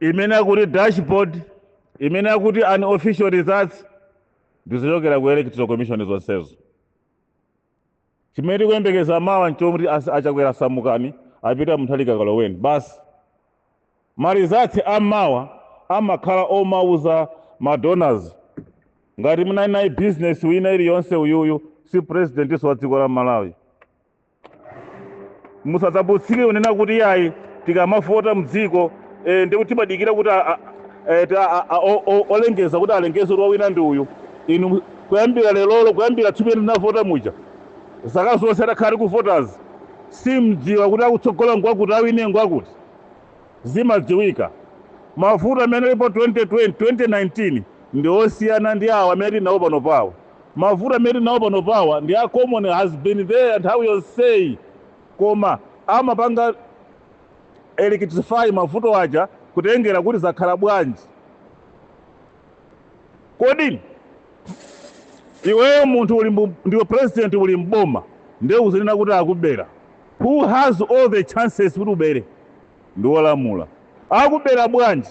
Imene akuti dashboard, imene akuti unofficial results, ndizochokera ku Electoral Commission zonsezo. Chimene tikuyembekeza mawa nchomwe aChakwera samukani, apita Mutharika kaloweni basi. Ma results amawa amakhala omauza ma donors ngati munali nayi business wina iliyonse. Uyuyu si president wa dziko la Malawi. Musadzaputsire unena kuti yayi, tikamavota mdziko ndikuti timadikira kuti olengeza kuti alengeze kuti wawina ndi uyu. Inu, kuyambira lelolo, kuyambira tsiku limene tinavota muja, zaka zonse atakhala tikuvotazi, simdziwa kuti akutsogola ngwakuti, awine ngwakuti? Zimadziwika. Mavuto amene alipo 2020, 2019 ndi osiyana ndi awa amene tinawo pano pawa. Mavuto amene tinawo pano pawa ndi a common, has been there nthawi yonseyi, koma amapanga electrify mavuto aja kutengera kuti zakhala bwanji. Kodi iweyo munthu uli ndiwe president, uli mboma, ndiye uzinena kuti akubera? Who has all the chances kuti ubere? Ndi wolamula. Akubera bwanji?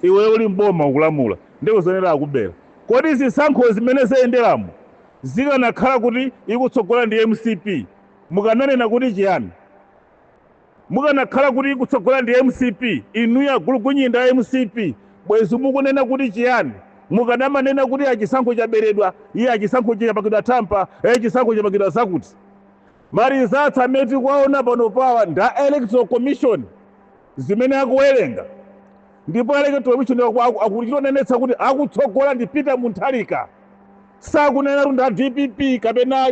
Iweyo uli mboma, ukulamula, ndiye uzinena akubera? Kodi zisankho zimene zayenderamo zikanakhala kuti ikutsogola ndi MCP, mukananena kuti chiyani? Mukanakhala kuti ikutsogola ndi MCP, inuyo agulugunyinda a MCP, bwezi mukunena kuti chiyani? Mukanamanena kuti achisankho chaberedwa, iye achisankho chapangidwa tamper, iye chisankho chapangidwa zakuti. Ma results amene tikuwaona pano pawa nda Electoral Commission, zimene akuwerenga, ndipo Electoral Commission akutionenetsa kuti akutsogola ndi Peter Mutharika. Sakunena kuti nda DPP kapena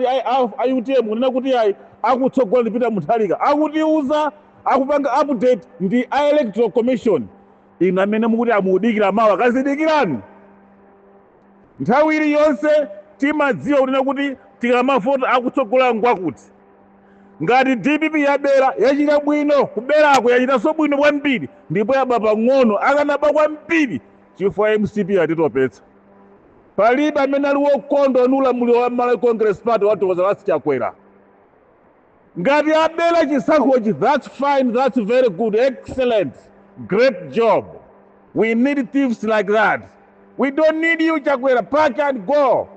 a UTM, kunena kuti ayi, akutsogola ndi Peter Mutharika. Akutiuza, akupanga update ndi a Electoral Commission. Inu amene mukuti amudikira mawa, kazidikirani. Nthawi iliyonse timadziwa kunena kuti tikamavota akutsogola ngwakuti. Ngati DPP yabera, yachita bwino. Kuberako yachitanso bwino kwambiri, ndipo yaba pang'ono. Akanaba kwambiri, chifukwa MCP yatitopetsa. Palibe amene ali wokondwa ndi ulamuliro wa Malawi Congress Party wa Dr Lazarus Chakwera. Ngati abera chisankhochi, that's fine, that's very good, excellent, great job. We need thieves like that. We don't need you, Chakwera. Pack and go.